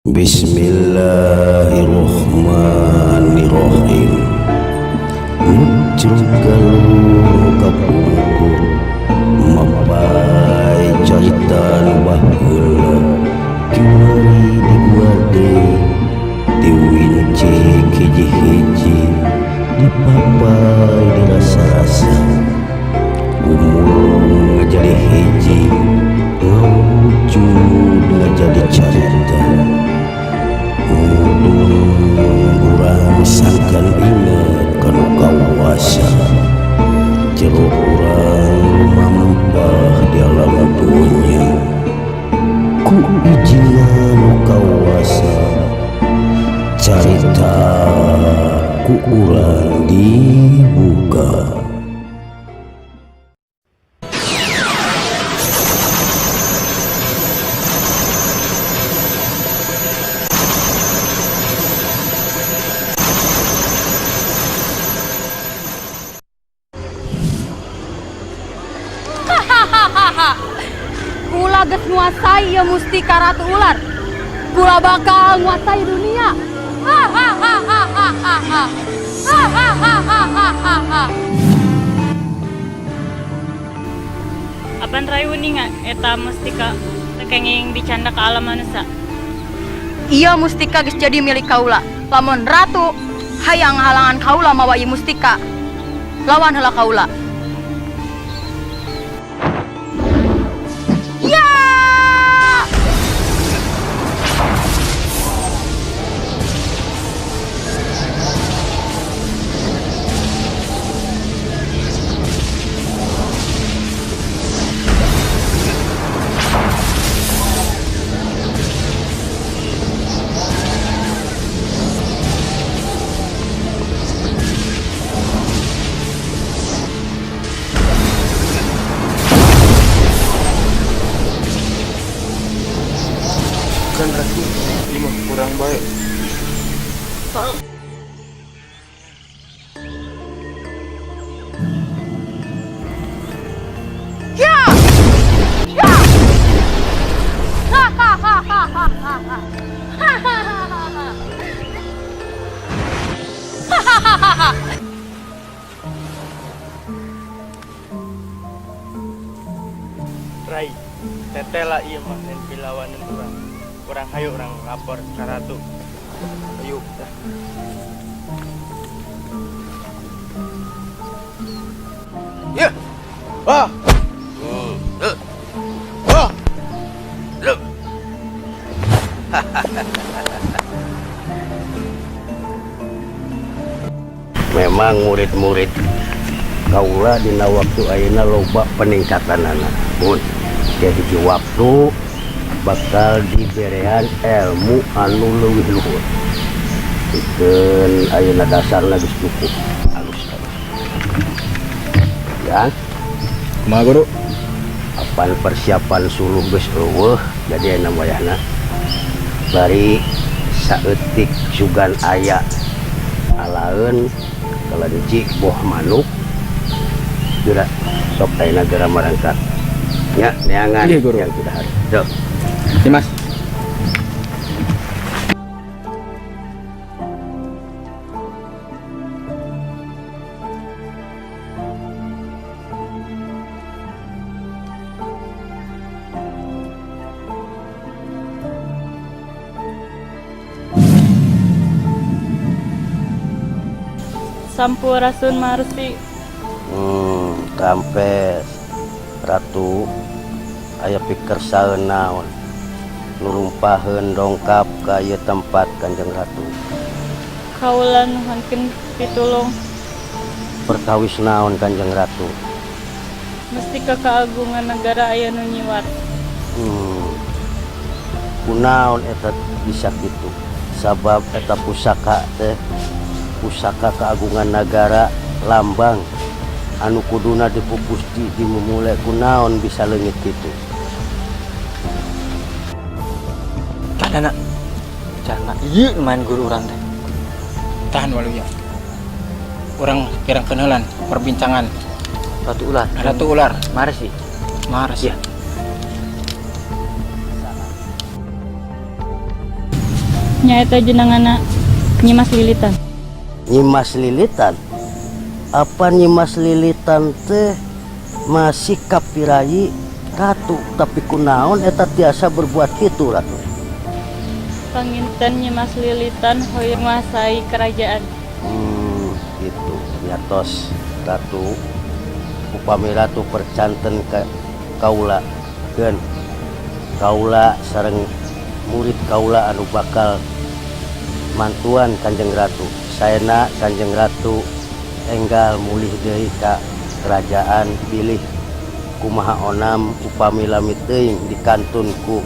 Bismillahirrohmanirrohim. Nucrug galur kapungkur, mapai carita nu baheula. Kiwari diguar deui, diwincik hiji-hiji, dipapai dirasa-rasa, gumulung ngajadi hiji, ngawujud ngajadi carita. Mudun urang sangkan inget kanu kawasa, jero urang lumampah di alam dunya. Ku ijinan nu kawasa, carita ku urang dibuka. Hahaha. Kula geus nguasai ieu mustika Ratu Ular. Kula bakal nguasai dunia. Hahaha. Hahaha. Apan Rai uninga eta mustika teu kenging dicandak ke alam manusia? Ieu mustika geus jadi milik kaula. Lamun ratu hayang halangan kaula mawa ieu mustika, lawan heula kaula. Ya! Kan Ratu, ieu mah kurang baik. Ya! Ya! Hahaha. Hahaha. Hahaha. Rai, tetela ieu mah lain pilawanan urang. Urang hayu urang lapor ka ratu. Ayo, dah. Ya. Wah. Wah. Loh. Memang murid-murid kaula dina waktu ayeuna loba peningkatanana pun jadi di waktu bakal diberean ilmu anu leuwih luhur. Pikeun ayeuna dasarna geus cukup halus halus ya. Kumaha, Guru? Apan persiapan suluh geus euweuh, jadi ayeuna wayahna bari saeutik sugan aya alaeun kelenci boh manuk geura sok ayeuna geura marangkat nya neangan. Iya, Guru. Yang sudah harus. Tuh. Dimas. Sampurasun, Maharsi. Rampes. Ratu aya pikersaeun naon nurumpaheun dongkap ka ieu tempat Kanjeng Ratu? Kaula nuhunkeun pitulung. Perkawis naon, Kanjeng Ratu? Mustika keagungan negara aya nu nyiwar. Kunaon eta bisa kitu? Sabab eta pusaka teh pusaka keagungan negara, lambang anu kuduna dipupusti dimumule. Kunaon bisa leungit kitu? Tah, cana ieu main guru urang teh. Tahan, Waluya. Urang pirang kenalan perbincangan Ratu Ular. Ratu Ular. Maharsi. Mars. Iya. Nyaeta jenengna Nyimas Lilitan. Nyimas Lilitan? Apa Nyimas Lilitan teh masih kapirayi ratu, tapi kunaon eta tiasa berbuat kitu, ratu? Panginten Nyimas Lilitan hoyong menguasai kerajaan. Gitu ya. Tos, ratu, upami ratu percanten ka kaula, keun kaula sareng murid kaula anu bakal mantuan Kanjeng Ratu. Saena Kanjeng Ratu enggal mulih deui ka kerajaan, bilih kumaha onam upami lami teuing dikantun ku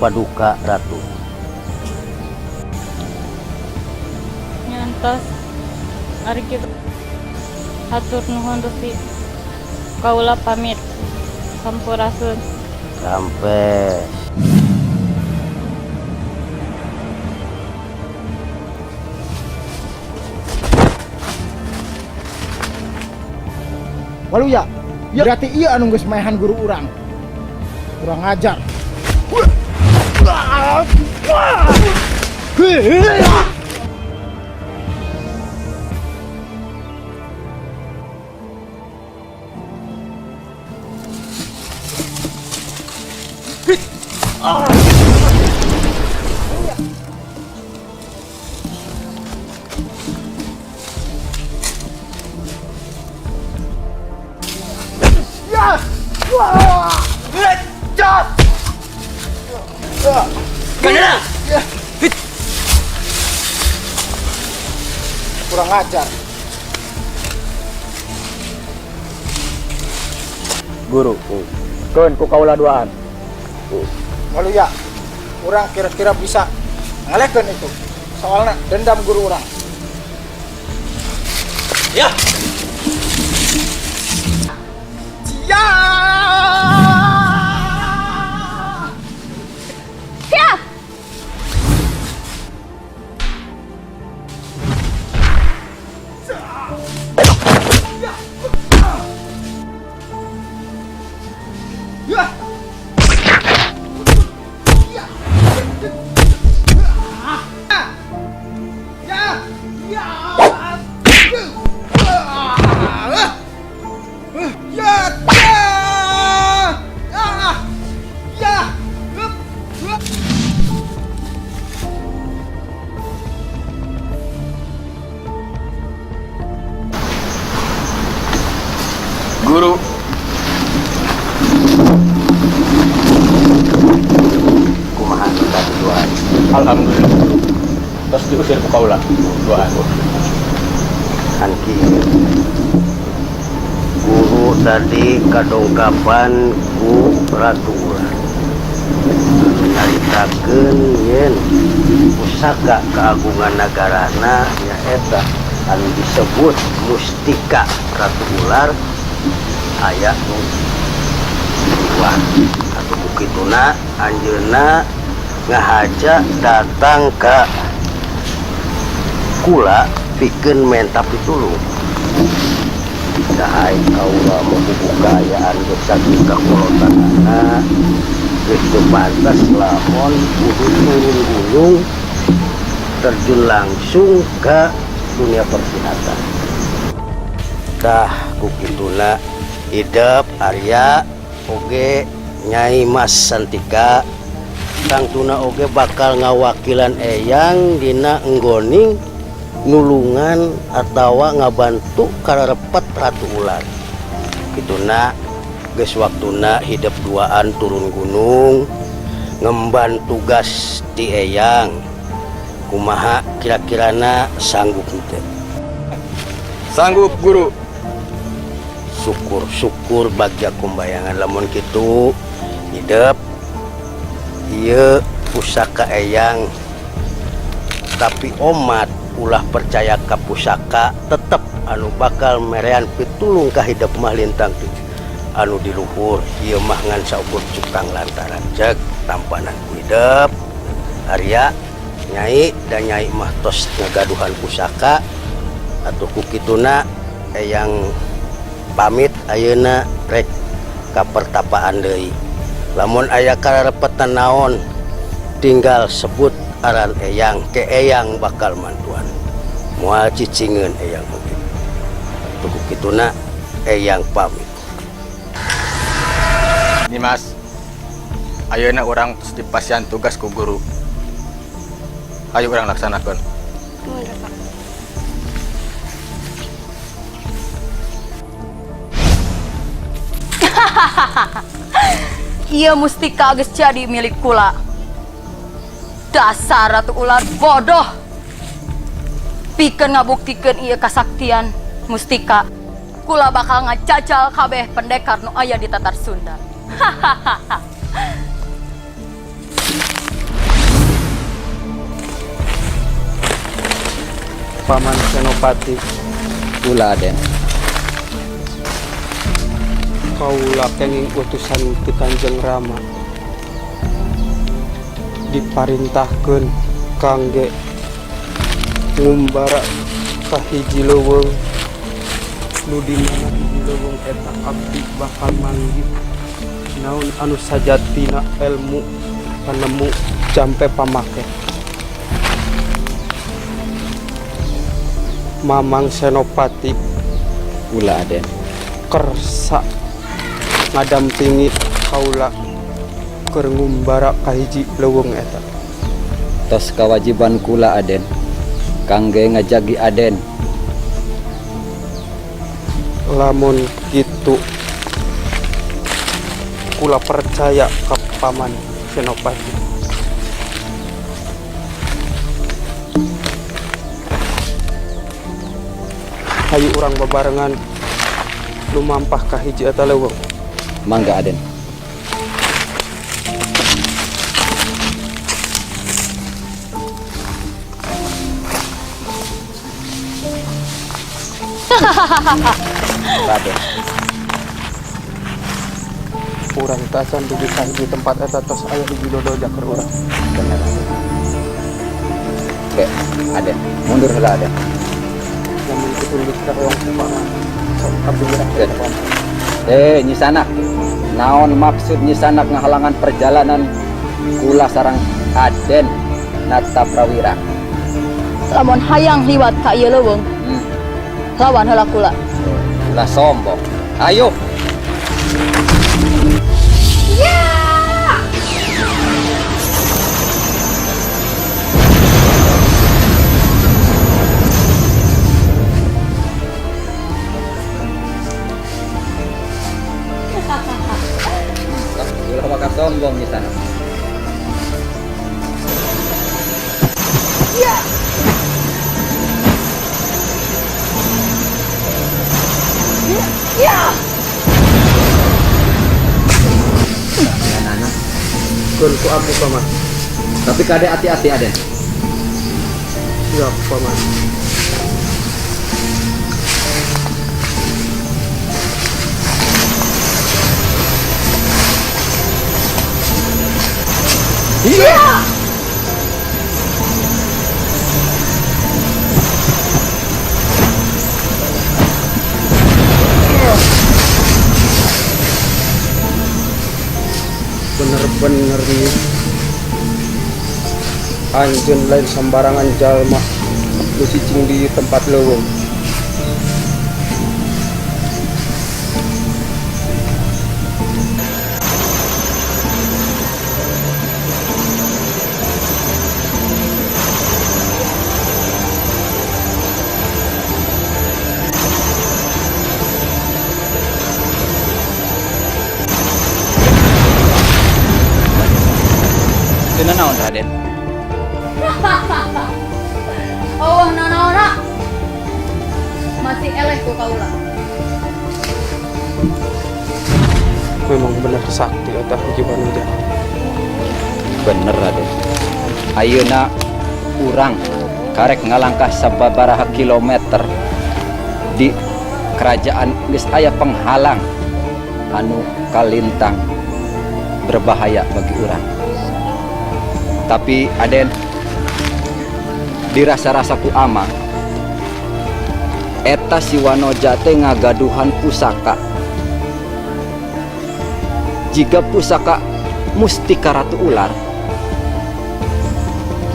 paduka ratu. Nya entos, ari kitu. Hatur nuhun, Resi. Kaula pamit. Sampurasun. Sampai. Waluya, berarti iya anu geus maehan guru urang. Kurang ajar. Kurang ajar. Guru, keun ku kaula duaan. Waluya, urang kira-kira bisa ngalehkeun itu. Soalnya dendam guru urang. Ya. Ya! Ya! Ya! Ya! Ya! Ya! Ya! Ya! Ya! Guru, Kumaha tadi duaan? Alhamdulillah, Guru. Terus diusir ku kaula duaan. Kan kieu. Guru tadi kadongkapan ku Ratu Ular. Anu nyaritakeun yen pusaka keagungan nagarana nyaeta anu disebut Mustika Ratu Ular aya nu luar atau bukituna. Anjeunna ngahaja datang ka kula pikeun menta pitulung. Dahai kaula mau kaayaan geus saking kakolotanana, geus teu pantes lamun kudu turun gunung, terjun langsung ke dunia persilatan. Tah, ku kituna hidep Arya oge Nyai Mas Santika tangtuna oge bakal ngawakilan eyang dina enggoning nulungan atawa ngabantu kararepet Ratu Ular. Kituna geus waktuna hidep duaan turun gunung ngemban tugas ti eyang. Kumaha kira-kirana, sanggup henteu? Sanggup, Guru. Syukur-syukur bagja kumbayangan. Lamun kitu, hidep, ieu pusaka eyang, tapi omat ulah percaya ka pusaka. Tetep anu bakal merean pitulung ka hidep mah lintang anu di luhur. Ieu mah ngan saukur cukang lantaran. Cek tampanan ku hidep Arya, Nyai, dan Nyai mah tos ngagaduhan pusaka. Atuh ku kituna eyang pamit ayeuna rek ka pertapaan deui. Lamun aya kararepetan naon, tinggal sebut. Aran eyang ke eyang bakal mantuan. Moal cicingeun eyang oge. Tuku kituna eyang pamit. Nimas, ayeuna urang tos dipasihan tugas ku guru. Ayo urang laksanakeun. Muhun, Raka. Ieu mustika geus jadi milik kula. Dasar ratu ular bodoh. Pikeun ngabuktikeun ieu kasaktian mustika. Kula bakal ngajajal kabeh pendekar nu aya di Tatar Sunda. Hahaha. Paman Senopati. Kula, Aden. Kaula kenging utusan ti Kanjeng Rama, diparintahkeun kangge ngumbara ka hiji leuweung nu di mana hiji leuweung eta abdi bakal manggih naon anu sajatina ilmu panemu jampe pamake. Mamang Senopati. Kula, Aden. Kersa ngadampingi kaula keur ngumbara ka hiji leuweung eta? Tos kewajiban kula, Aden, kangge ngajagi Aden. Lamun kitu kula percaya ke Paman Senopati. Hayu urang bebarengan lumampah ka hiji eta leuweung. Mangga, Aden. Raden. Urang tacan dugi ka hiji tempat eta tos aya hiji dodoja keur urang. Bener. Oke, Aden, mundur heula, Aden. Lamun kitu geus kahoyong kumaha, sok abdi gerak Oke. ka Paman. Eh, Nyisanak. Naon maksud Nyisanak ngahalangan perjalanan kula sareng Aden Nata Prawira? Lamun hayang liwat ka ieu leuweung, lawan heula kula. Ulah sombong. Ayo. Ya! Ulah bakal sombong Nyisanak. Ya! Ya! Anak. Keun ku abdi, Paman. Tapi kade hati-hati, Aden. Siap, Paman. Iya! Bener-bener nih, anjeun lain sembarangan jalma nu cicing di tempat leuweung. Teu naon, Raden? Oh, nanaona. Masih eleh ku kaula. Memang bener sakti eta hiji Wanoja. Bener, Raden. Ayeuna urang karek ngalangkah sababaraha kilometer di kerajaan geus aya penghalang anu kalintang berbahaya bagi urang. Tapi Aden, dirasa-rasa ku ama eta si Wanoja teh ngagaduhan pusaka jika pusaka mustika ratu ular.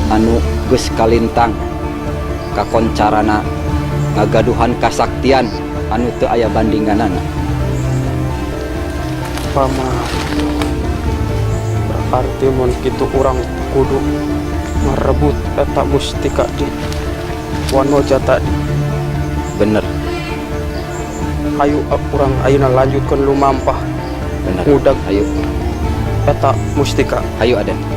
Anu geus kalintang kakoncarana ngagaduhan kasaktian anu teu aya bandinganana. Paman, berarti mun kitu urang kudu merebut eta mustika di Wanoja tadi. Bener. Hayu urang ayeuna lanjutkeun lumampah Bener. ngudag Ayo. eta mustika. Ayo, Aden.